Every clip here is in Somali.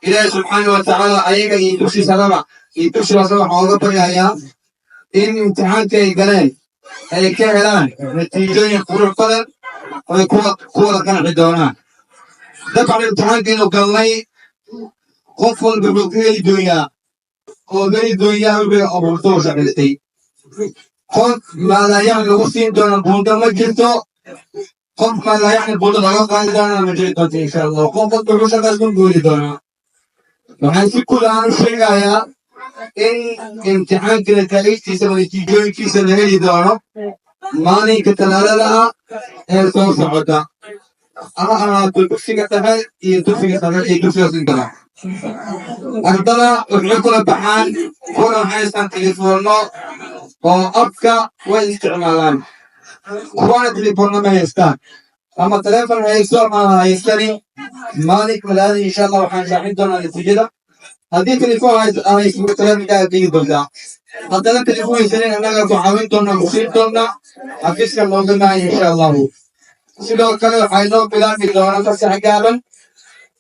Ilaahi subxaana wa tacaala ayaga iyo dugsi saraba iyo dugsigaasna waxaan oga baryayaa in imtixaanka ay galeen ay ka helaan natiijooyin qurux badan oo ay ku wada qanci doonaan. Dabcan, imtixaankiinu galnay qof walba wuxuu ka heli doonyaa oo heli doonyaa wixii abuurto oo shaqaystay. Qof maalayacni lagu siin doona buundo ma jirto, qof maalayacni buundo laga qaadi doonana ma jiri doonto, insha Allah. Qof walba wuxuu shaqaysan buu heli doonaa. Waxaan si guud ahaan u sheegayaa in imtixaanka nataa'ijtiisa ama natiijooyinkiisa la heli doono maalinka Talaadada ah ee soo socota, ha ahaato dugsiga dhexe iyo dugsiga sare iyo dugsiga sintaba. Ardada waxay kula baxaan, kuna waxay haystaan telefoonno oo app-ka way isticmaalaan, kuwana telefoonna ma haystaan. Ama teleefon haysto ama haystani, maalinka Talaadada, insha Allah, waxaan shaacin doonaa natiijada. Haddii telefoon haysto, telefonkaaga dhigi doontaa. Haddana telefoon haysanin, annaga ku caawin doonaa, ku siin doonaa xafiiska looga maayo, insha Allahu. Sidoo kale, waxaa inoo bilaabi doonaa fasax gaaban.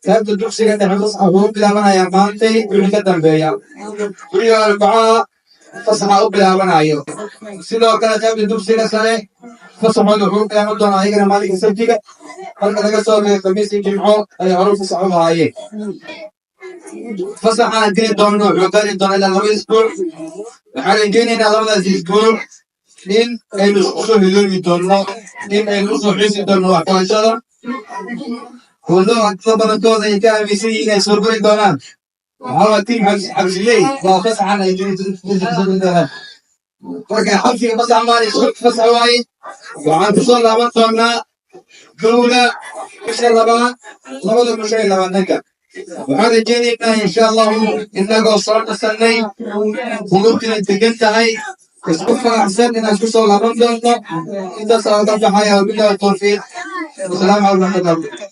Qaybta dugsiga dhexe fasaxa wuxuu bilaabanayaa maantay wixii ka dambeeya. Guriga Arbacaha fasaxa u bilaabanayo. Sidoo kale, qaybta dugsiga sare fasaxooda wuxuu bilaaban doonaa ayagana maalinka Sabtiga, marka laga soo reebo Khamiis iyo Jimco ay hore fasax u lahaayeen. Fasaxaan geli doono wuxuu gaari doonaa ilaa 2 isbuuc. Waxaan rajaynaynaa labadaas isbuuc in aynu isku soo hiloobi doonno, in aynu usoo xiisi doonno waxbarashada. Kullo ardada badankooda ay ka aaminsan yihiin ay soo geli doonaan waxaa waa team xabsiley waa fasaxan ay soo doonaan. Marka xabsiga fasax maali, fasax waaye. Waxaan kusoo laaban doonaa 1-ka bisha 2, 2025-ka. Waxaan rajaynaynaa, insha Allahu, innagoo soo dhasanay, qulubtina degan tahay, isku faraxsan, inaan isku soo laaban doonno. Intaas aan ka baxaya. Wabillahi tawfiiq, wasalaamu calaykum waraxmatullahi.